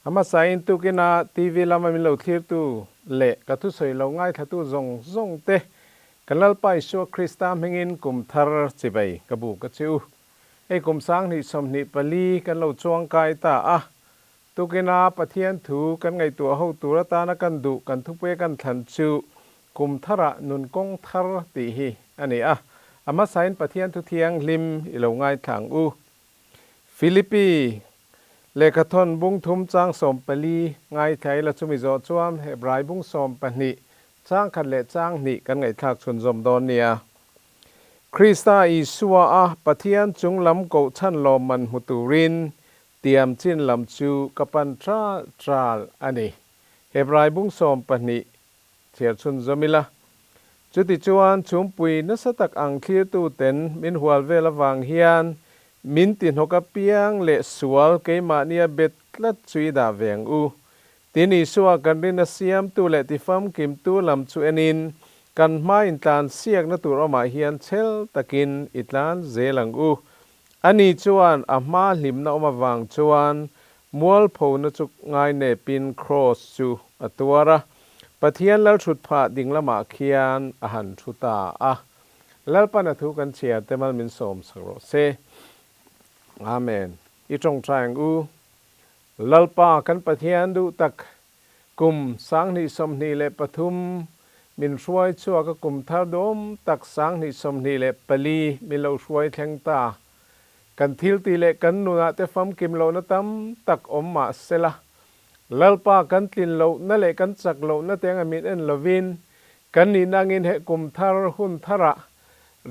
A hmasain tukina TV lama min lo thlirtu leh ka thusawi lo ngaithlatu zawng zawng te kan Lalpa Isua Krista hmingin kum thar chibai ka buk a che u. Hei kum 2024 kan lo chuangkai ta a, tukina Pathian thu kan ngaihtuah ho tur atana kan duh kan thupui a kan thlan chu Kum tharah nun kawng thar tih hi a ni a, a hmasain Pathian thu thianghlim i lo ngaithla ang u. Philippi lehkhathawn bung thum chang 14 ngaithla ila chumi zawh chuan Hebrai bung 12 chang khat leh chang hnih kan ngaihthlak chhunzawm dawn nia. Krista Isua a Pathian chung lam kohchhan lawmman hmu turin tiam chin lam chu ka pan tral tral a ni. Hebrai bung 12 Chhiar chhunzawm ila. Chutichuan chhumpui nasa tak ang thlirtuten min hual vel avang hian min tihnawk apiang leh sual keimahnia bet tlat chu i dah ve ang u. Tin Isua kan rin a siamtu leh tifamkimtu lam chu enin kan hma intlan siakna tur awmah hian chhel takin i tlan zel ang u. Ani chuan a hma hlimna awm avang chuan Mualphona chu ngainepin Kraws chu a tuar a, Pathian Lalthutphah ding lamah khian a han thu ta a. Lalpan a thu kan chhiar te mal min sawm sak rawh se. Amen. I tawngtai ang u. Lalpa kan Pathian duh tak, kum 2023 min hruai chhuak a kum thar duhawm tak 2024 min lo hruai thleng ta. Kan thiltih leh kan nunah te famkim lohna tam tak awm mah sela, Lalpa kan tlin lohna leh kan chak lohna te anga min en lovin, kan nihna angin he kum thar hun tharah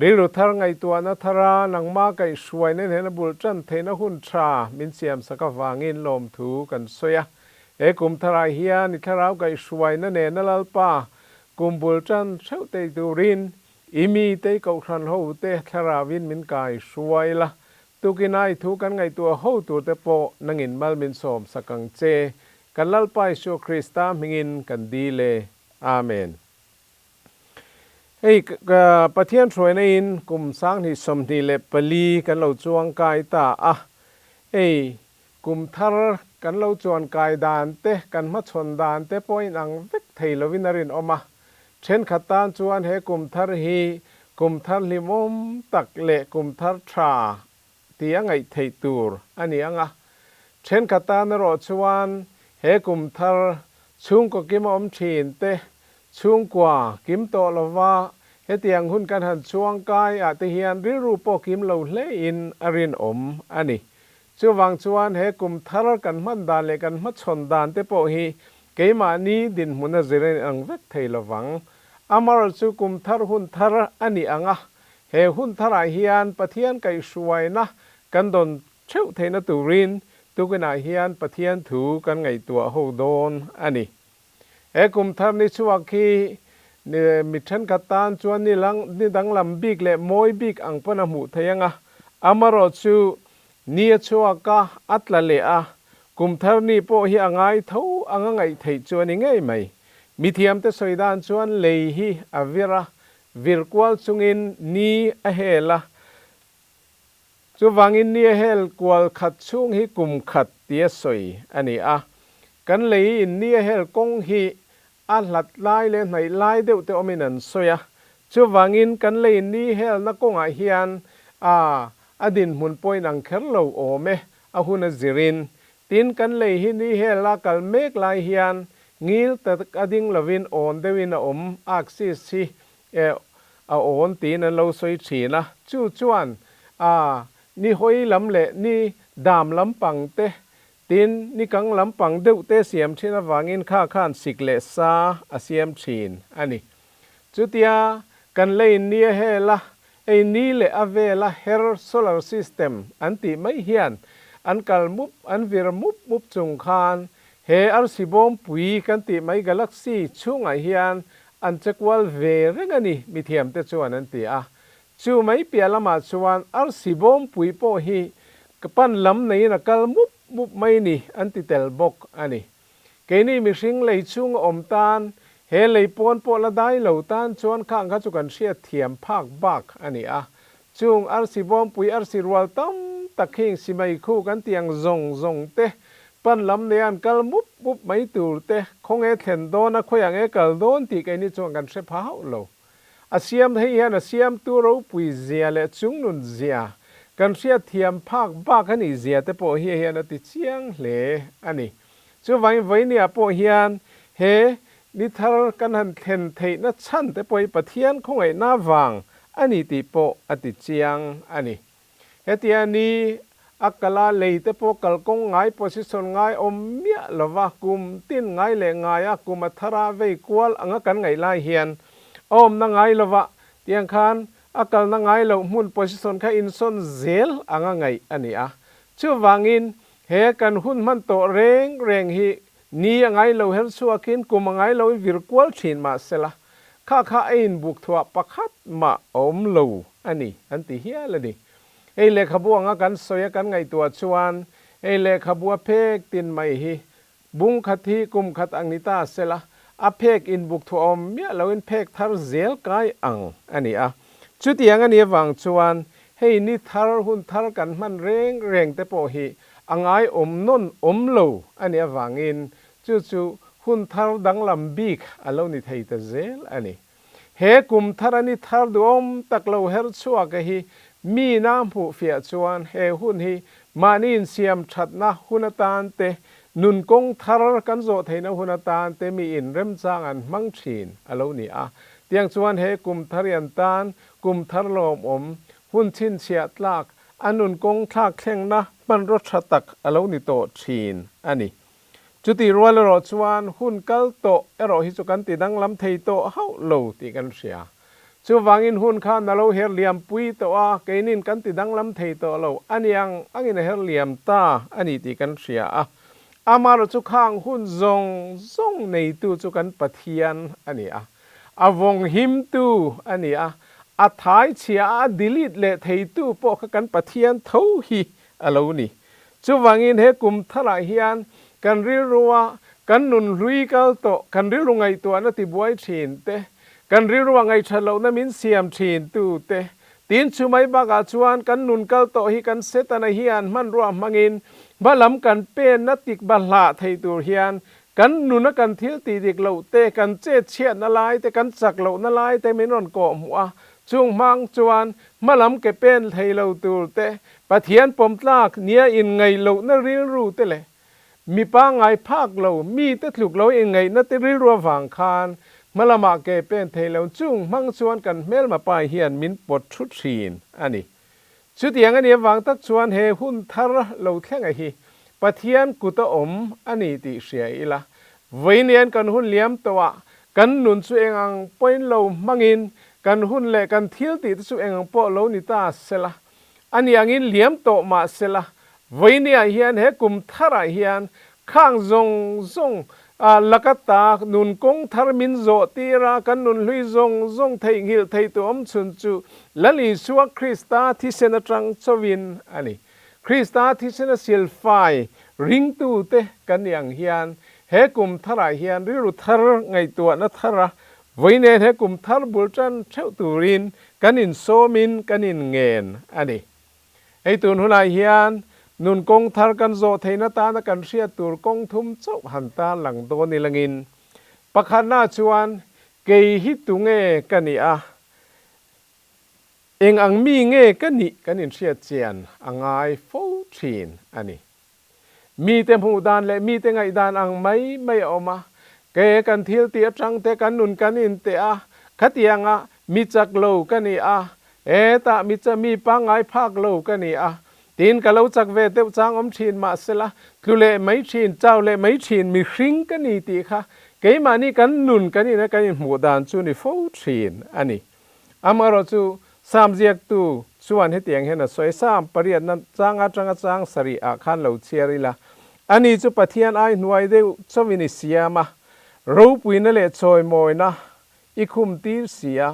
rilru thar ngaihtuahna thara nangma kaihhruaina hnena bul tan theihna hun tha min siamsak avangin lawmthu kan sawi a. He kum tharah hian i thlarau kaihhruaina nena Lalpa kum bul tan theuh thei turin I mite, i kohhran ho te thlarauin min kai hruai la, tukina i thu kan ngaihtuah ho tur te pawh nangin mal min sawm sak ang che, kan Lalpa Isua Krista hmingin kan dil e. Amen. Hei Pathian hruaina in kum 2024 kan lo chuang kai ta a, hei kum thar kan lo chuan kai dan te, kan hmachhawn dan te pawh inang vek thei lovin a rinawm a, Thenkhat tan chuan he kum thar hi kum thar hlimawm tak leh kum thar tha ti a ngaih theih tur a ni ang a. Thenkhat tan erawh chuan he kum thar chhungkaw kim a awm thin te, chhungkua kim tawh lova hetiang hun kan han chuang kai ah te hian rilru pawh kim lo hle in a rinawm a ni. Chuvang chuan he kum thar kan hman dan leh kan hmachhawn dan te pawh hi Keimahni dinhmun a zir in ang vek thei lovang. Amarawh chu kum thar hun thar a ni ang a, he hun tharah hian Pathian kaihhruaina kan dawn theuh theihna turin tukinah hian Pathian thu kan ngaihtuah ho dawn a ni. He kum thar ni chhuak hi mi thenkhat tan chuan ni lang ni danglam bik leh mawi bik ang pawn a hmuh theih ang a, amarawh chu Ni a chhuak a, a tla leh a, kum thar ni pawh hi a ngai tho ang a ngaih theih chu a ni ngei mai. Mithiamte sawi dan chuan lei hi a vir a, vir kual chungin ni a hel a, chuvangin ni a hel kual khat chhung hi kum khat tia sawi a ni a. Kan lei in ni a hel kawng hi a hlat lai leh hnaih lai deuh te awmin an sawi a, chuvangin kan lei ni helna kawngah hian a a dinhmun pawhin ang kher lo awm e, a hun a zirin. Tin, kan lei hi ni hel a kal mek lai hian ngil tak a ding lovin awn deuhin a awm, axis hi e a awn tiin an lo sawi thin a, chu chuan a ni hawi lam leh ni dam lampang te Tin, ni kang lampang deuh te siam thin avangin kha khan sik leh sa a siam thin a ni. Chutia kan leiin ni a hel a, ei ni leh a vel a her solar system an tih mai hian an kal mup an vir mup mup chung khan he arsi bawmpui kan tih mai galaxy chhungah hian an che kual ve reng a ni mithiamte chuan an ti a. Chu mai piah lamah chuan arsi bawmpui pawh hi ka pan lam neiin a kal mup mup mai ni an ti tel bawk a ni. Keini mihring lei chhunga awm tan, he lei pawn pawh la dai lo tan chuan khang kha chu kan hriat thiam phak bak a ni a. Chung arsi bawmpui arsi rual tam tak hing simai khu kan tih ang zawng zawng te Pan lam nei an kal mup mup mai tur te, khawnge thlen dawn a khawiah nge kal dawn tih keini chuan kan hre pha hauh lo. A siam hei hian a siamtu ropui zia leh chungnun zia kan hriat thiam phak bak a nih zia te pawh hi hian a ti chiang hle a ni. Chuvangin vawinia pawh hian he ni thar kan han thlen theihna chhan te pawh hi Pathian khawngaihna vang a ni tih pawh a ti chiang a ni. Hetia ni a kala lei te pawh kalkawng ngai position ngai awm miah lova kum tin ngai leh ngaia kum a thara vei kual anga kan ngaih lai hian a awmna ngai lova tiang khan a kalna ngai loh hmun position kha insawn zel anga ngaih a ni a. Chuvangin he kan hun hman tawh reng reng hi ni a ngai lo her chhuakin kum a ngai loin vir kual thin mahsela Kha kha a inbuk thuah pakhat mah a awm lo a ni, an ti hial a ni. Hei lehkhabu anga kan sawi a kan ngaihtuah chuan hei lehkhabu a phek tin mai hi bung khat hi kum khat ang ni ta sela, a phek inbuk thuah a awm miah loin phek thar zel kai ang a ni a. Chutiang a nih avang chuan hei ni thar hun thar kan hman reng reng te pawh hi a ngai awm nawn awm lo a nih avangin Chu chu hun thar danglam bik a lo ni thei ta zel a ni. He kum thar a ni thar duhawm tak lo her chhuak a hi mi na hmuh fiah chuan he hun hi mahni insiam thatna hun atan te, nun kawng thar kan zawh theihna hun atan te mi in remchang an hmang thin a lo ni a. Tiang chuan he kum thar i an tan kum thar lawmawm, hun chhinchhiah tlak, a nun kawng thlak thlengna hmanraw tha tak a lo ni tawh thin a ni. Chutih rual erawh chuan hun kal tawh erawh hi chu kan ti danglam thei tawh hauh lo tih kan hria. Chuvangin hun khan a lo her liam pui tawh a, keinin kan ti danglam thei tawh lo a ni ang angin a her liam ta a ni tih kan hria a. Amaherawh chu khang hun zawng zawng neitu chu kan Pathian a ni a, a vawng himtu a ni a, a thai chhia a, a delete leh theitu pawh kha kan Pathian tho hi a lo ni. Chuvangin he kum tharah hian kan rilrua kan nun hlui kal tawh, kan rilru ngaihtuahna tibuai thin te, kan rilrua ngaihthat lohna min siam thin tu te, tin chu mai bakah chuan kan nun kal tawh hi kan Setana hian hmanrua hmangin hmalam kan penna tik bahlah thei tur hian kan nuna kan thil tih dik loh te, kan chet chhiatna lai te, kan chak lohna lai te min rawn kawh hmuh a, chung hmang chuan hmalam ke pen thei lo tur te, Pathian pawmtlak nia inngaih lohna rilru te leh mi pangngai phak lo, mite tluk lo inngaihna te rilru avang khan hmalamah ke pen thei lo chung hmang chuan kan hmelma pa hian min pawt thu thin a ni. Chutiang a nih avang tak chuan he hun thar lo thlenga hi Pathian kut a awm a ni tih hria ila, vawiin kan hun liam tawhah kan nun chu eng ang pawhin lo hmangin kan hun leh kan thil tih te chu eng ang pawh lo ni ta sela, A ni angin liam tawh mah sela, vawinia hian he kum tharah hian khang zawng zawng laka ta nun kawng thar min zawh tir a, kan nun hlui zawng zawng theihnghilh thei tu awm chhun chu Lal Isua Krista thisen atang chauhin a ni. Krista thisena silfai ringtute kan ni ang hian he kum tharah hian rilru thar ngaihtuahna thara Vawiin he kum thar bul tan theuh turin kan insawmin kan inngen a ni. Hei tun hunah hian nun kawng thar kan zawh theihna tana kan hriat tur kawng thum chauh han tan lang dawn ilangin pakhatna chuan kei hi tunge ka nih a, eng ang mi nge ka nih kan inhriat chian a ngai fo thin a ni. Mite hmuh dan leh mite ngaihdan ang mai mai a awm a, ke kan thil tih atang te kan nun kan inteh a, khatianga mi chak lo ka ni a, hetah mi cha mi pangngai phak lo ka ni a, tin ka lo chak ve deuh chang awm thin mahsela tlu leh mai thin, chau leh mai thin mihring ka ni tih kha keimahni kan nun kan ina kan inhmuh dan chu ni fo thin a ni. Amaherawh chu Sam ziaktu chuan hetiang hian a sawi, Sam pariatna chang atanga chang sarih ah khan lo chhiar ila, ani chu Pathian ai hnuai deuh chauhin i siam a, ropuina leh chawimawina i khum tir si a,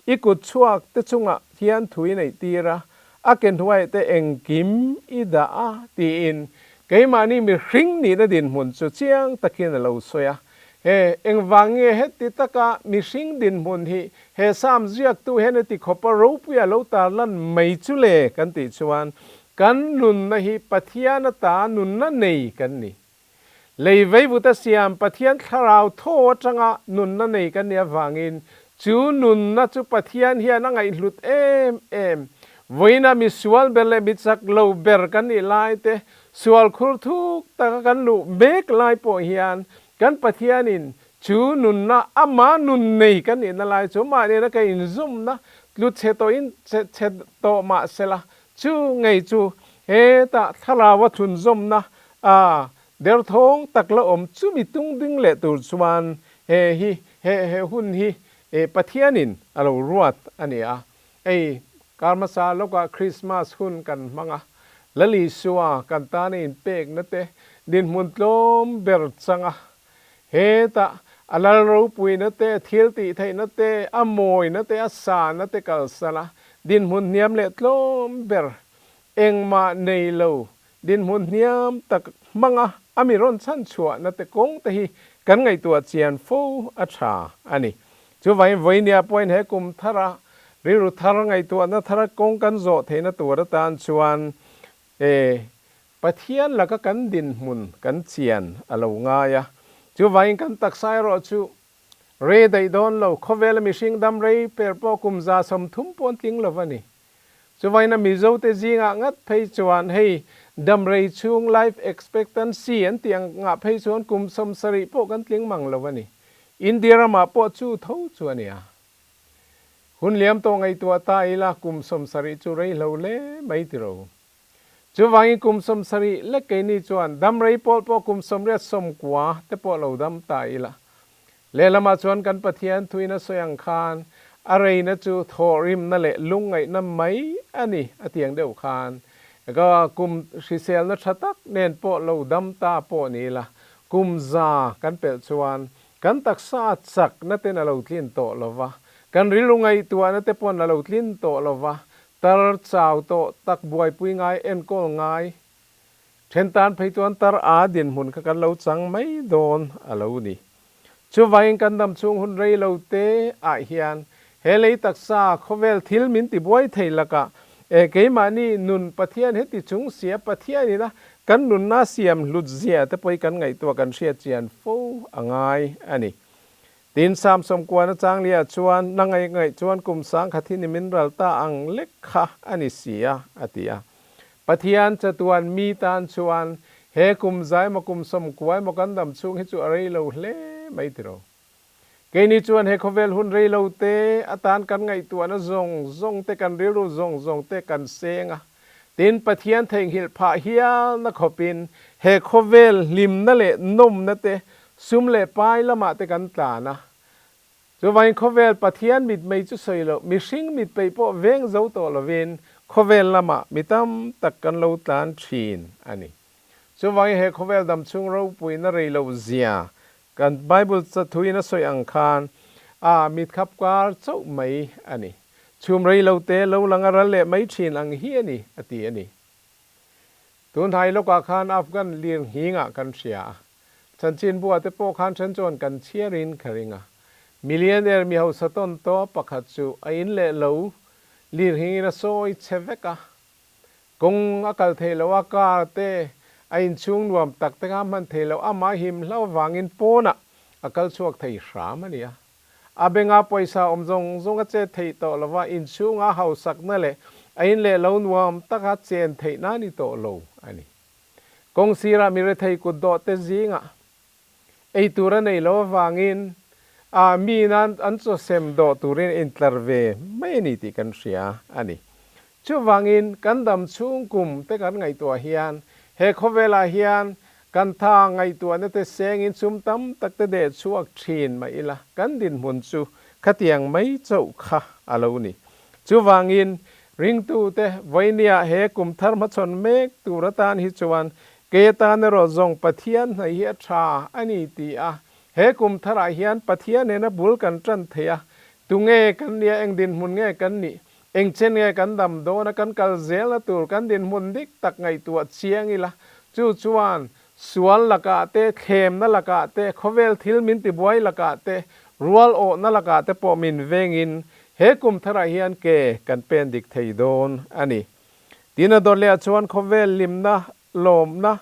i kut chhuak te chungah hian thu i neih tir a, a ke hnuaiah te engkim i dah a, tiin keimahni mihring nihna dinhmun chu chiang takin a lo sawi a. He, engvang nge heti taka mihring dinhmun hi he Sam ziaktu hian heti khawpa ropuia lo tarlan mai chu le kan tih chuan kan nunna hi Pathian ata nunna nei kan ni. Lei veivuta siam Pathian thlarau thaw atanga nunna nei kan nih avangin chu nunna chu Pathian hian a ngaihhlut em em. Vawiina mi sual ber leh mi chak lo ber kan nih lai te, sual khur thuk taka kan luh mek lai pawh hian kan Pathianin chu nunna ama nun nei kan nihna lai chu mahniin a ka inzawmna tlu chhe tawhin chhe tawh mah sela chu ngei chu hetah thlarau a thlunzawmna a derthawng tak la awm chumi tung ding leh tur chuan he hi he he hun hi Pathianin a lo ruat a ni a. Hei kar hmasa lawkah Krismas hun kan hmang a, Lal Isua kan tana inpekna te dinhmun tlawm ber chang a, hetah a lal ropuina te, thil tih theihna te, a mawina te, a sahna te kalsan a, dinhmun hniam leh tlawm ber engmah nei lo Dinhmun hniam tak hmanga a mi rawn chhan chhuahna te kawng te hi kan ngaihtuah chian fo a tha a ni. Chuvangin vawinia pawhin he kum thara rilru thar ngaihtuahna thara kawng kan zawh theihna tur atan chuan e Pathian laka kan dinhmun kan chian a lo ngai a. Chuvangin kan taksa erawh chu rei daih dawn lo, khawvela mihring dam rei per pawh kum 130 pawh an tling lo va ni. Chuvaina Mizote zingah ngat phei chuan hei damrei chhung life expectancy an tih angah phei chuan kum 70 pawh kan tling mang lo a ni. India ramah pawh chu tho chu a nia. Hun liam tawh ngaihtuah ta ila kum 70 chu rei hlo hle mai tiro. Chuvangin kum 70 lek keini chuan damrei pawl pawh kum 80 90 te pawh lo dam ta ila. Lehlamah chuan kan Pathian thuin a sawi ang khan a reina chu thawhrimna leh lungngaihna mai a ni a ti ang deuh khan ka kum hriselna tha tak nen pawh lo dam ta pawh ni ila kum 100 kan pelh chuan kan taksa a chakna ten a lo tlin tawh lo va, kan rilru ngaihtuahna te pawn a lo tlin tawh lo va, tar chau tawh tak buaipui ngai enkawl ngai Then tan phei chuan tar a dinhmun kha kan lo chang mai dawn a lo ni. Chuvangin kan dam chhung hun rei lo te ah hian he lei taksa khawvel thil min ti buai thei lakah e keimahni nun Pathian heti chung sia Pathian ina kan nunna siam hlut zia te pawh hi kan ngaihtuah kan hriat chian fo a ngai a ni. Tin, Samsung kuan a chang liah chuan, Na ngaih ngaih chuan kum 1000 hi ni min ral ta ang lek kha a ni si a, a ti a. Pathian chatuan mi tan chuan he kum zai emaw kum 90 emaw kan dam chhung hi chu a rei lo hle mai tiro. Keini chuan he khawvel hun rei lo te atan kan ngaihtuahna zawng zawng te kan rilru zawng zawng te kan seng a. Tin, Pathian theihnghilh phah hialna khawpin he khawvel hlimna leh nawmna te sum leh pai lamah te kan tlan a. Chuvangin khawvel Pathian mitmei chu sawi loh, mihring mitpeih pawh veng zo tawh lovin khawvel lamah mi tam tak kan lo tlan thin a ni. Chuvangin he khawvel damchhung ropuina rei loh zia kan Bible thuin a sawi ang khan a mitkhap kar chauh mai a ni. Chhum rei lo te lo lang a ral leh mai thin ang hi a ni, a ti a ni. Tunhnai lawkah khan Afghan lir nghingah kan hria a. Chanchinbua te pawh khan then chuan kan chhiarin ka ring a. Millionaire mi hausa tawn tawh pakhat chu a in leh lo lir nghingin a sawi chhe vek a. Kawng a kal thei lo a, car te a inchhung nuam tak te kha a hman thei lo, amah him hlau vangin pawnah a kal chhuak thei hram a ni a. A benga pawisa awm zawng zawng a chet theih tawh lo va, inchhunga hausakna leh a in leh lo nuam taka chen theihna a ni tawh lo a ni. Kawng sirah mi rethei kut dawh te zingah ei tur a nei lo avangin a mi nan an chaw sem dawh turin a intlar ve mai a ni tih kan hria a ni. Chuvangin kan dam chhung kum te kan ngaihtuah hian he khawvelah hian kan tha ngaihtuahna te sengin sum tam tak te deh chhuak thin mah ila kan dinhmun chu khatiang mai chauh kha a lo ni. Chuvangin ringtute vawinia he kum thar hmachhawn mek tur atan hi chuan kei atan erawh zawng Pathian hnaih hi a tha a ni ti a, he kum tharah hian Pathian nena bul kan tan thei a, tunge kan nia eng dinhmun nge kan nih Engchen nge kan dam dawn a, kan kal zelna tur kan dinhmun dik tak ngaihtuah chiang ila, chu chuan sual lakah te, thlemna lakah te, khawvel thil min tibuai lakah te, rual awhna lakah te pawh min vengin he kum tharah hian ke kan pen dik thei dawn a ni. Tin a dawt leh ah chuan khawvel hlimna, lawmna,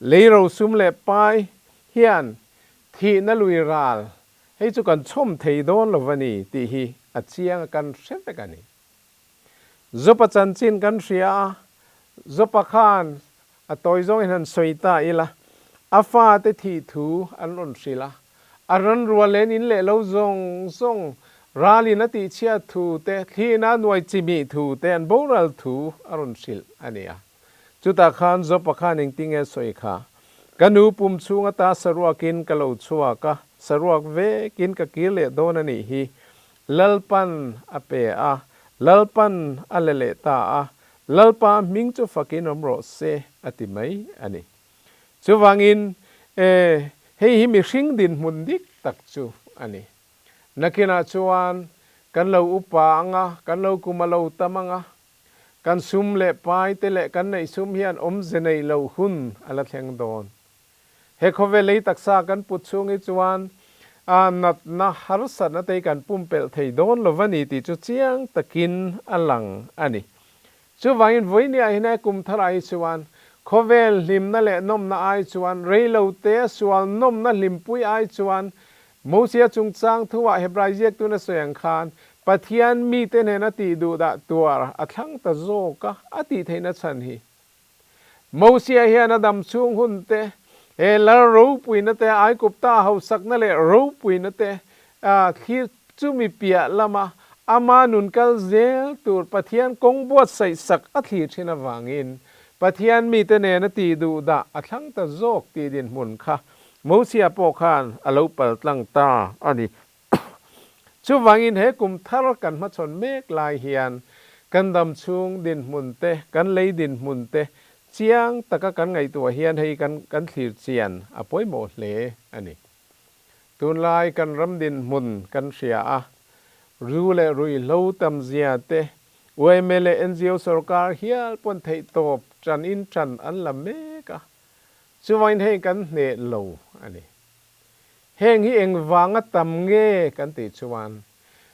lei rosum leh pai. hian thihna lui ral hei chu kan chhawm thei dawn lo va ni tih hi a chiang a kan hre vek a ni. Jopa chanchin kan hria a, Jopa khan a tawi zawngin han sawi ta ila, a fate thih thu an rawn hrilh a, a ran rual len in leh lo zawng zawng ralin a tihchhiat thu te, thlina a nuai chimih thu te an boral thu a rawn hrilh a ni a. Chutah khan Jopa khan engtinge a sawi kha? Ka nu pum chhung ata saruakin ka lo chhuak a, saruak vekin ka kir leh dawn a nih hi. Lalpan a pe a, Lalpan a le leh ta a, Lalpa hming chu fakin awm rawh se, a ti mai a ni. Chuvangin, e, hei hi mihring dinhmun dik tak chu a ni. Nakinah chuan kan lo upa ang a, kan lo kum a lo tam ang a, kan sum leh pai te leh kan neih sum hian awmze neih loh hun a la thleng dawn. He khawvel lei taksa kan put chhung hi chuan a natna harsatna te hi kan pumpelh thei dawn lo va ni tih chu chiang takin a lang a ni. Chuvangin vawinia hian he kum tharah hi chuan khawvel hlimna leh nawmna ai chuan reilote sual nawmna hlimpui ai chuan Mosia chungchang thuah Hebrai ziaktuna sawi ang khan Pathian mite hnena tih duhdah tuar a thlang ta zawk a, a tih theihna chhan hi Mosia hian a dam chhung hun te, he lal ropuina te, Aigupta hausakna leh ropuina te thlir chumi piah lama ama nun kal zel tur Pathian kawng buatsaih sak a thlir thin avangin Pathian mite nena tih duh dah a thlang ta zawk tih dinhmun kha Mosia pawh khan a lo paltlang ta a ni. Chuvangin he kum thar kan hmachhawn mek lai hian kan dam chhung dinhmun te, kan lei dinhmun te chiang taka kan ngaihtuah hian hei kan kan thlir chian a pawimawh hle a ni. Tunlai kan ram dinhmun kan hria a, zu leh ruihhlo tamzia te, yma leh ngo sorkar hial pawn theihtawp ṭan in ṭan an la mek a, chuvangin hei kan hneh lo a ni. Heng hi engvanga tam nge kan tih chuan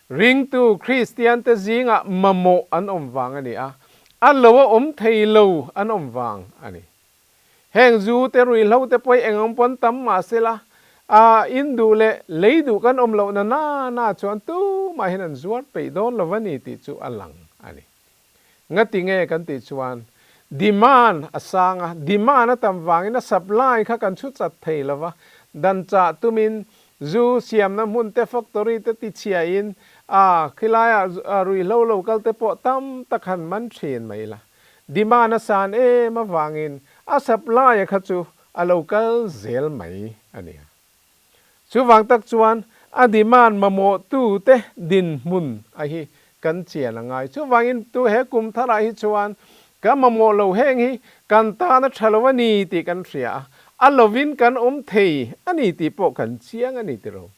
ringtu Kristiante zingah mamawh an awm vang a ni a, a lo a awm thei lo an awm vang a ni. Heng zu te ruihhlo te pawh hi eng ang pawn tam mah sela, a in duh leh lei duh kan awm loh na na na chuan tumah hian an zuar peih dawn lo a ni tih chu a lang a ni. Ngati nge kan tih chuan demand a sang a, demand a tam vangin a supply kha kan chhu chat thei lo va, dan chah tumin zu siamna hmun te factory te ti chhiain a khilaiah ruihhlo lo kal te pawh tam tak han man thin mai la. Demand a san em avangin a supply a kha chu a lo kal zel mai a nia. Chuvang tak chuan a demand mamawhtute dinhmun a hi kan chian a ngai. Chuvangin tu he kum tharah hi chuan ka mamawh lo heng hi kan tan a tha lo a ni tih kan hria a, a lovin kan awm thei a ni tih pawh kan chiang a ni tiro.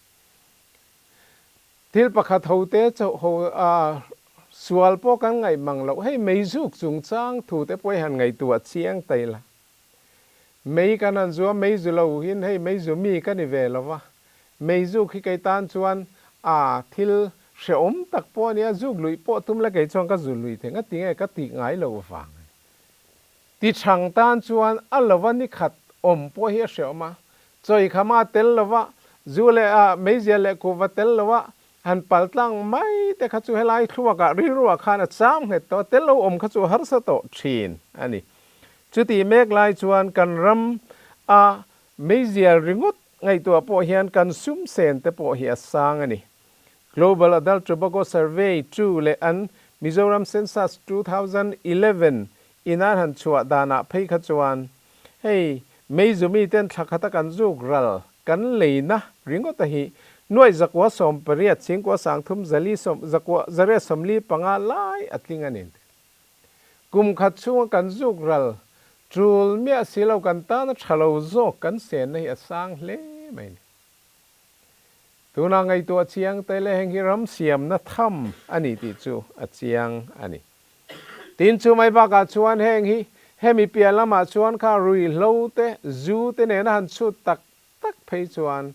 Thil pakhat hote chauh ho a sual pawh kan ngaih mang loh hei meizuk chungchang thute pawh hi han ngaihtuah chiang ta ila. Mei kan han zu a, mei zu lo hin hei mei zu mi ka ni ve lo va, mei zuk hi kei tan chuan a thil hrehawm tak pawh a nia, zuk luih pawh tum la kei chuan ka zu lui thei ngati nge ka tih ngai loh vang a ni. Ti chhang tan chuan a lova ni khat awm pawh hi a hrehawm a, chawi khama tel lova zu leh a meizial leh kuhva tel loa han pal tlang mai te kha chu helai thluakah rilruah khan a cham nghet tawh a, tel lo awm kha chu a harsa tawh thin a ni. Chutih mek lai chuan kan ram a meizial ringawt ngaihtuah pawh hian kan sum sen te pawh hi a sang a ni. Global Adult Tobacco Survey 2 leh an Mizoram Census 2011 in an han chhuah danah phei kha chuan hei meizu miten thla khata kan zuk ral kan leina ringawta hi nuaih zakua 18 chhingkua 30 zali sawm zakua zariat 45 lai a tling a ni. Kum khat chhunga kan zuk ral tul miah si lo kan tana tha lo zawk kan senna hi a sang hle mai a ni. Tuna ngaihtuah chiang te leh heng hi ram siamna tham a ni tih chu a chiang a ni. Tin chu mai bakah chuan heng hi hemi piah lamah chuan kha ruihhlo te, zu te nena han chhut tak tak phei chuan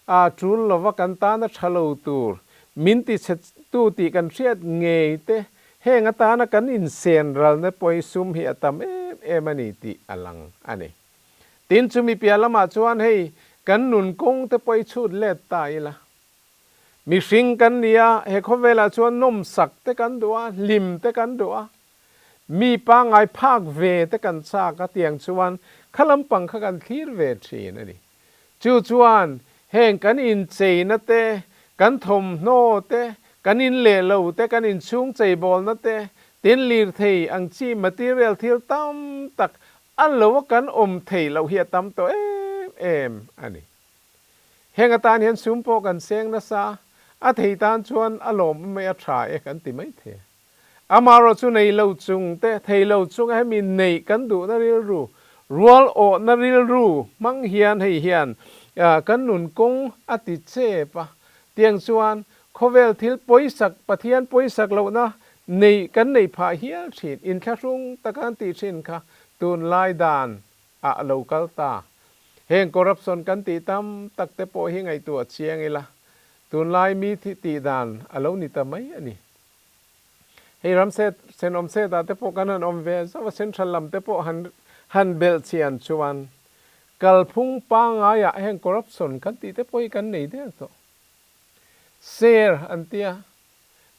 a tul lova kan tana tha lo tur min ti chhe tu tih kan hriat ngei te heng atana kan insen ralna pawi sum hi a tam em em a ni tih a lang a ni. Tin chumi piah lamah chuan hei Kan nun kawng te pawh i chhut let ta ila. Mihring kan ni a, he khawvelah chuan nawmsak te kan duh a, hlim te kan duh a, mi pangngai phak ve te kan chak a tiang chuan kha lampang kha kan thlir ve thin a ni. Chu chuan heng kan incheina te, kan thawmhnaw te, kan in leh lo te, kan inchhung cheibawlna te, tin lirthei ang chi material thil tam tak a lo a kan awm theih loh hi a tam tawh em em a ni. Heng atan hian sum pawh kan seng nasa, a thei tan chuan a lawmawm mai a tha e kan ti mai thei a. Amaherawh chu nei lo chung te, thei lo chunga hemi neih kan duhna rilru, rual awhna rilru hmang hian hei hian kan nun kawng a ti chep a. Tiang chuan khawvel thil pawisak, Pathian pawisak lohna neih kan neih phah hial thin, inthlahrung taka an tih thin kha tunlai dan ah a lo kal ta. Heng corruption kan tih tam tak te pawh hi ngaihtuah chiang ila, tunlai mi tih dan a lo ni ta mai a ni. Hei ram set thenawm set ah te pawh kan han awm ve zauh a, central lam te pawh han han belh chian chuan kalphung pangngai ah heng corruption kan tih te pawh hi kan nei der tawh. Share an tia,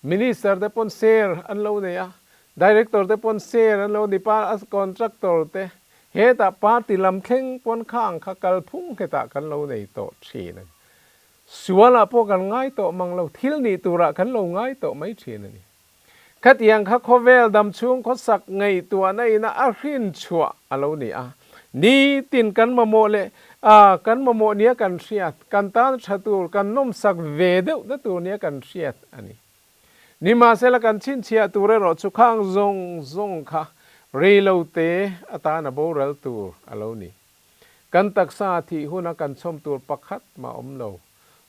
Minister te pawn share an lo nei a, Director te pawn share an lo ni pa a contractor te hetah party lam thleng pawn khang kha kalphung hetah kan lo nei tawh thin a ni. Sualah pawh kan ngai tawh mang lo, thil nih turah kan lo ngai tawh mai thin a ni. Khatiang kha khawvel dam chhung khawsak ngaihtuahna ina a hrin chhuah a lo ni a. Nitin kan mamawh leh a kan mamawh nia kan hriat, kan tan tha tur, kan nawmsak ve deuh na tur nia kan hriat a ni. Nimahsela kan chhinchhiah tur erawh chu khang zawng zawng kha reilo te atan a boral tur a lo ni. Kan taksa thih huna kan chhawm tur pakhat mah awm lo.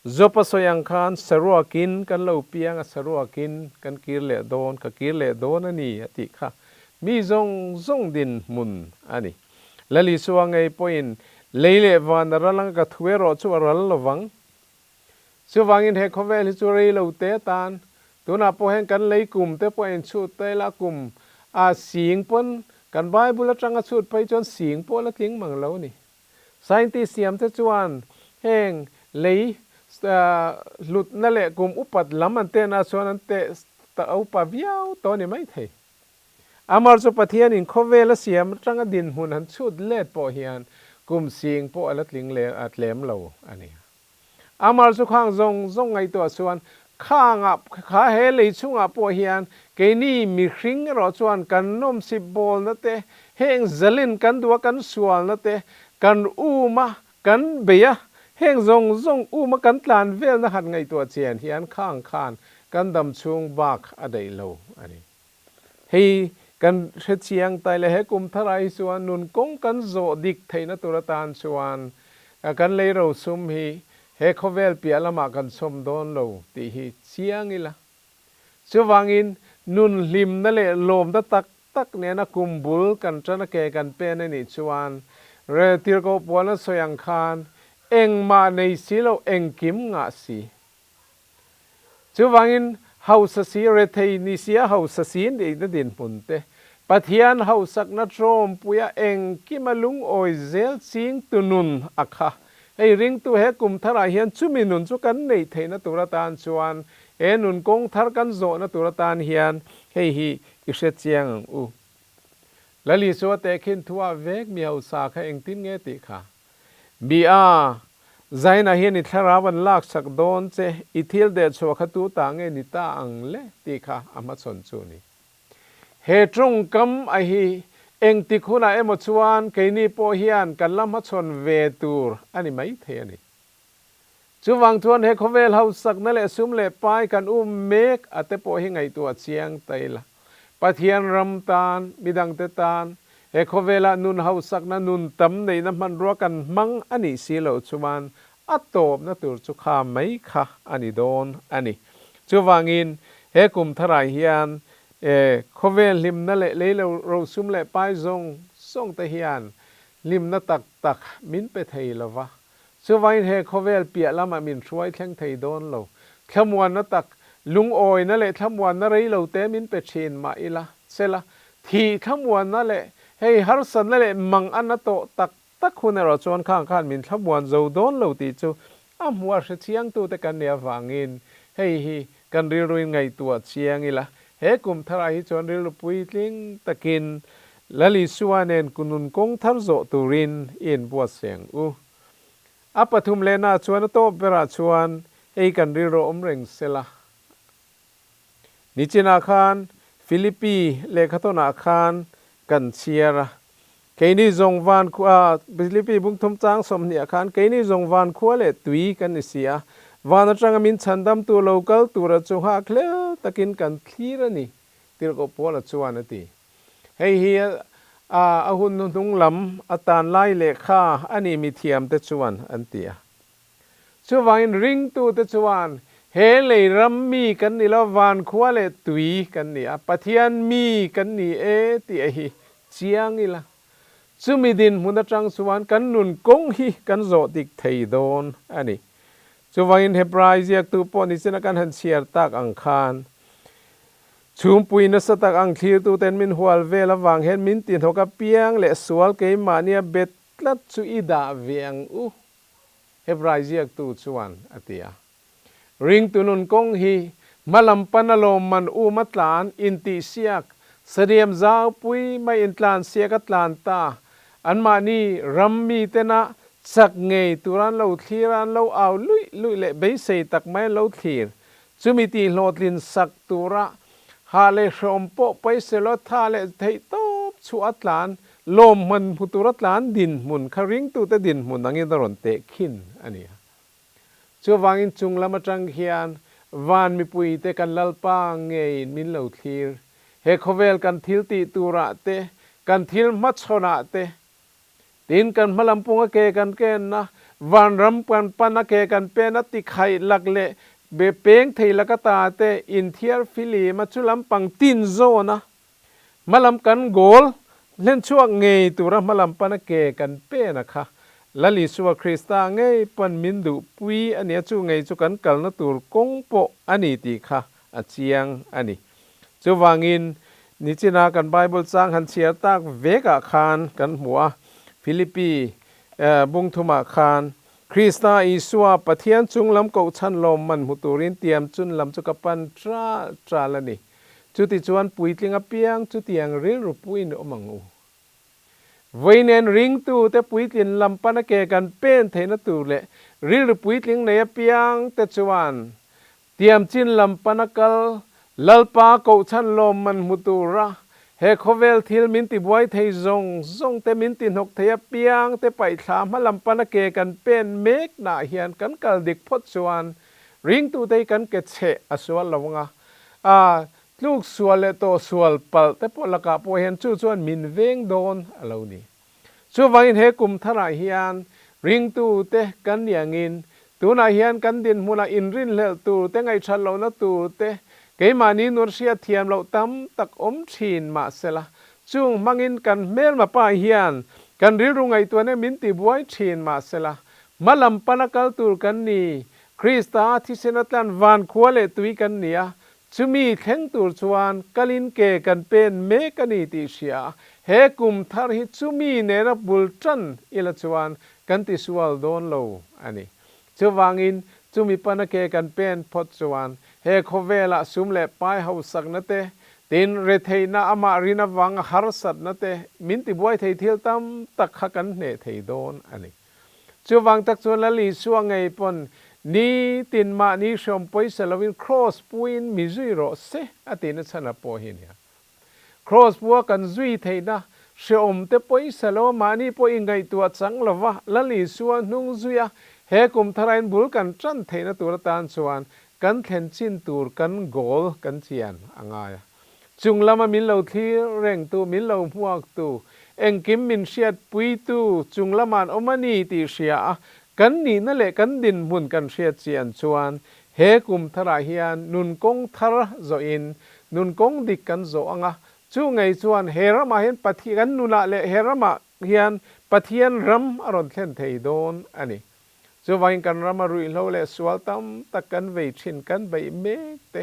Job a sawi ang khan saruakin kan lo piang a, saruakin kan kir leh dawn, ka kir leh dawn a ni a tih kha mi zawng zawng dinhmun a ni. Lal Isua ngei pawhin lei leh van a ral ang a, ka thu erawh chu a ral lovang. Chuvangin he khawvel hi chu rei lo te atan, tunah pawh hian kan lei kum te pawh a inchhut ta ila, kum a sing pawn kan Bible atanga chhut phei chuan sing pawh la tling mang lo a ni. Scientist siam te chuan heng lei hlutna leh kum upat lam an tehna chuan an teh ta upa viau tawh a ni mai thei. Amar chu Pathianin khawvel a siam atanga dinhmun han chhut let pawh hian kum sing pawh a la tling leh a tlem lo a ni. Amar chu khang zawng zawng ngaihtuah chuan khangah kha he lei chungah pawh hian keini mihring erawh chuan kan nawmsip bawlna te, heng zalin kan duh a kan sualna te, kan um a kan bei a, heng zawng zawng um a kan tlan velna han ngaihtuah chian hian khang khan kan dam chhung bak a daih lo a ni. Hei kan hre chiang tai le he kum tharah hi chuan nun kawng kan zawh dik theihna tur atan chuan kan lei rosum hi he khawvel piah lamah kan chhawm dawn lo tih hi chiang ila. Chuvangin nun hlimna leh lawmna tak tak nena kum bul kan tan a ke kan pen a nih chuan Tirhkoh Puan a sawi ang khan engmah nei si lo engkim ngah si. Chuvangin, hausa si, rethei ni sia hausa si neihna dinhmun te, Pathian hausakna tawmpuia engkima lungawi zel chingtu nun a kha. Hei ringtu he kum tharah hian chumi nun chu kan neih theihna tur atan chuan he nun kawng thar kan zawhna tur atan hian hei hi i hre chiang ang u. Lal Isua tehkhin thuah vek mi hausa kha engtin nge tih kha? Mi a, Zaina hian i thlarau an laksak dawn che, i thil deh chhuah kha tu ta nge ni ta ang le tih kha a hmachhawn chu a ni. He tawngkam a hi engtik hunah emaw chuan keini pawh hian kan la hmachhawn ve tur a ni maithei a ni. Chuvang chuan he khawvel hausakna leh sum leh pai kan um mek a te pawh hi ngaihtuah chiang ta ila. Pathian ram tan, midangte tan, he khawvelah nun hausakna nun tam neihna hmanrua kan hmang a nih si loh chuan a tawpna tur chu kha mai kha a ni dawn a ni. Chuvangin he kum tharah hian khawvel hlimna leh lei lo rosum leh pai zawng zawng te hian hlimna tak tak min pe thei lova. Chuvangin he khawvel piah lamah min hruai thleng thei dawn lo. Thlamuanna tak, lungawina leh thlamuanna rei lo te min pe thin mah ila, sela, thih thlamuanna leh hei harsatna leh mang a na tawh tak tak hun erawh chuan khang khan min thlamuan zo dawn lo tih chu a hmuh a hre chiangtute kan nih avangin hei hi kan rilruin ngaihtuah chiang ila. He kum tharah hi chuan rilru puitling takin Lal Isua nen kunun kawng thar zawh turin i inbuatsaih ang u. A pathum lehnaah chuan a tawp berah chuan hei kan rilru awm reng sela. Nichinah khan Philippi lehkhathawnah khan kan chhiar a, keini zawng van khua, Philippi bungthum chang 20 ah khan keini zawng van khua leh tui kan ni si a, van atanga min chhandamtu lo kal tura chu nghak hlel takin kan thlir a ni, Tirhkoh Paula chuan a ti. Hei hi a hun hnuhnung lam atan lai lehkha a ni mithiamte chuan an ti a. Chuvangin ringtute chuan he lei ram mi kan ni lo, van khua leh tui kan ni a, Pathian mi kan ni e tih a hi chiang ila. Chumi dinhmun atang chuan kan nun kawng hi kan zawh dik thei dawn a ni. Chuvangin Hebrai ziaktu pawh nichina kan han chhiar tak ang khan, Chhungpui nasa tak ang thlirtuten min hual vel avang hian min tihnawk apiang leh sual keimahnia bet tlat chu i dah ve ang u. Hebrai ziaktu chuan a ti a. Ringtu nun kawng hi hmalam pana lawmman um a tlan intihsiak, sadiam zaupui mai intlansiak a tlan ta. Anmahni ram mitena chak ngei tura an lo thlir a, an lo au luih luih leh beisei tak mai an lo thlir. Chumi tihhlawhtlin sak tura hah leh hreawm pawh paiselo tha leh theih tawp chhuah a tlan Lawmhman hmu tura tlan dinhmun kha ringtute dinhmun angin a rawn teh khin a ni a. Chuvangin chung lam atang hian van mipuite kan Lalpa ngeiin min lo thlir. He khawvel kan thil tih turah te, kan thil hmachhawnah te, tin kan hmalam punga ke kan kenna, vanram kan pana ke kan pena tikhaih lak leh be peng thei laka ta te inthiar filim a chu lampang tin zawn a Hmalam kan goal hlen chhuak ngei tura hmalam pana ke kan pen a kha. Lal Isua Krista ngei pawn min duhpui a nia chu ngei chu kan kalna tur kawng pawh a ni tih kha a chiang a ni. Chuvangin nichina kan Bible chang han chhiar tak vekah khan kan hmu a, Philippi bungthumah khan Krista Isua Pathian chunglam kohchhan lawmman hmu turin tiam chun lam chu ka pan tral tral a ni. Chutichuan puitling apiang chutiang rilru puiin awm ang u. Vawi nen ringtute puitlin lam pana ke kan pen theihna tur leh rilru puitling nei apiang te chuan tiamchin lam pana kal Lalpa kohchhan lawmman hmu tura he khawvel thil min tibuai thei zawng zawng te min tihnawk thei apiang te paihthla hma lam pana ke kan pen mek nah hian kan kal dik phawt chuan ringtute hi kan ke cheh a sual lo anga A tluk sual leh tawh sual palh te pawh lakah pawh hian chu chuan min veng dawn a lo ni. Chuvangin he kum tharah hian ringtute kan ni angin tunah hian kan dinhmunah inrinhlelh tur te ngaihṭhat lohna tur te keimahni nun hriat thiam loh tam tak awm ṭhin mahsela chung hmangin kan hmelma pa hian kan rilru ngaihtuahna min tibuai ṭhin mahsela hmalam pana kal tur kan ni Krista thisen a tlan van khua leh tui kan ni a, chumi thleng tur chuan kalin ke kan pen mek a ni tih hria a, he kum thar hi chumi nena bul tan ila chuan kan tisual dawn lo a ni. Chuvangin chumi pana ke kan pen phawt chuan he khawvelah sum leh pai hausakna te, tin retheihna amah rin avanga harsatna te min tibuai thei thil tam tak kha kan hneh thei dawn a ni. Chuvang tak chuan Lal Isua ngei pawn nitin mahni hreawm pawisa loin Kraws puin mi zui rawh se a tihna chhan a pawh hi nia. Kraws pua kan zui theihna hreawm te pawisa lo a mahni pawh ingaihtuah chang lova Lal Isua hnung zui a he kum tharain bul kan tan theihna tur atan chuan kan thlen chin tur kan goal kan chian a ngai a. Chung lama min lo thlir rengtu, min lo hmuaktu, engkim min hriatpuitu chung lama an awm a ni tih hria a, kan nihna leh kan dinhmun kan hriat chian chuan he kum tharah hian nun kawng thar zawhin nun kawng dik kan zawh ang a, chu ngei chuan he ramah hian Pathian kan nunah leh he ramah hian Pathian ram a rawn thlen thei dawn a ni. Chuvangin kan rama ruihhlo leh sual tam tak kan vei thin kan beih mek te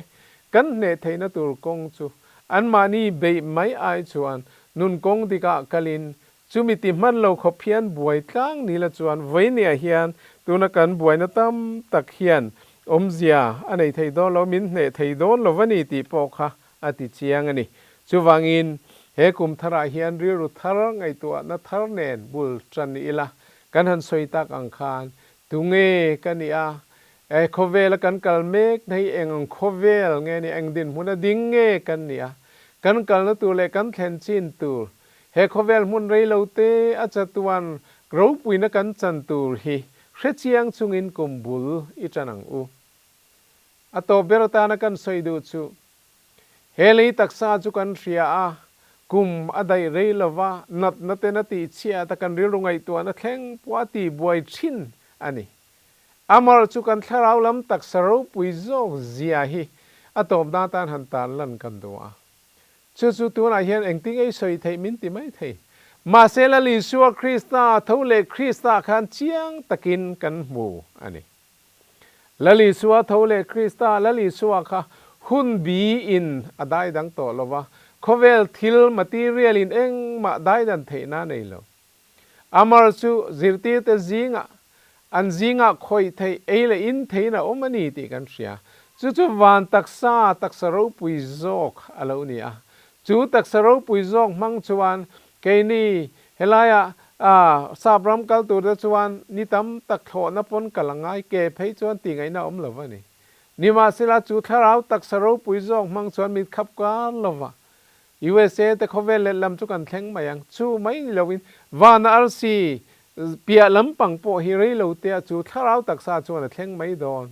kan hneh theihna tur kawng chu anmahni beih mai ai chuan nun kawng dikah kalin Chumi ti hman lo khawp hian buai tlang ni la chuan vawinia hian tuna kan buaina tam tak hian awmzia a nei thei dawn lo, min hneh thei dawn lo va ni tih pawh kha a ti chiang a ni. Chuvangin he kum tharah hian rilru thar ngaihtuahna thar nen bul tan ila kan han sawi tak ang khan tunge ka nih a, he khawvela kan kal mek na hi eng ang khawvel nge ni, eng dinhmuna ding nge kan nih a, kan kalna tur leh kan thlen chin tur He khawvel hmun rei lo te a chatuan ropuina kan chan tur hi hrechiang chungin kum bul i tan ang u. A tawp ber atana kan sawi duh chu, he lei taksa chu kan hria a, kum a daih rei lova natna ten a tih chhiat a kan rilru ngaihtuahna thleng pawh a tih buai thin a ni. Amar chu kan thlarau lam taksa ropui zawk zia hi a tawpna atan han tarlan kan duh a. Chu chu tunah hian engtin ei sawi theih min ti mai thei. Mahse Lal Isua Krista tho leh Krista khan chiang takin kan hmu a ni. Lal Isua tho leh Krista, Lal Isua kha hun bi in a daidang tawh lo va, khawvel thil, material, in engmah daidan theihna a nei lo. Amar chu zirtirte zingah an zingah khawih theih, ei leh in theihin a awm a ni tih kan hria. Chu chu van taksa, taksa ropui zawk a lo ni a. Chu taksa ropui zawk hmang chuan keini helaiah sap ram kal turte chuan ni tam tak thlawhna pawn kal a ngai, ke phei chuan tih ngaihna a awm lo va ni. Nimahsela chu thlarau taksa ropui zawk hmang chuan mit khap kar lova USA te khawvel let lam chu kan thleng mai ang. Chu mai ni loin vana arsi piah lampang pawh hi rei lo te a chu thlarau taksa chuan a thleng mai dawn.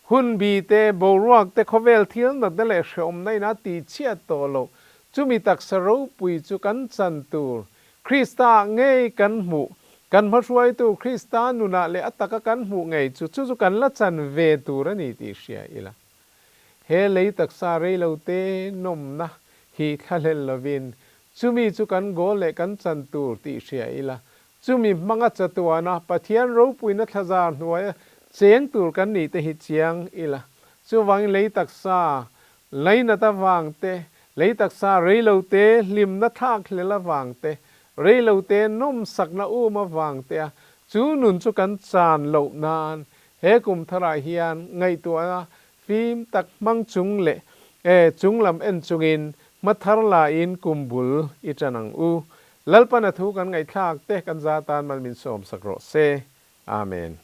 Hun bi te, boruak te, khawvel thil natna leh hreawmna in a tih chhiat tawh loh. Chumi taksa ropui chu kan chan tur Krista ah ngei kan hmuh. Kan hmahruaitu Krista nunah leh a taka kan hmuh ngei chu chu chu kan la chan ve tur a ni tih hria ila. He lei taksa reilote nawmna hi thlahlel lovin chumi chu kan goal leh kan chan tur tih hria ila, chumi hmanga chatuana Pathian ropuina thlazar hnuaia cheng tur kan nih te hi chiang ila. Chuvangin lei taksa lainat avang te, lei taksa reilote hlimna thlak hlel avang te, reilote nawmsakna um avang tea chu nun chu kan chan loh nan He kum tharah hian ngaihtuahna fim tak hmang chung leh chung lam en chungin hma thar laiin kum bul i tan ang u. Lalpan a thu kan ngaihthlak te kan za tan mal min sawm sak rawh se. Amen.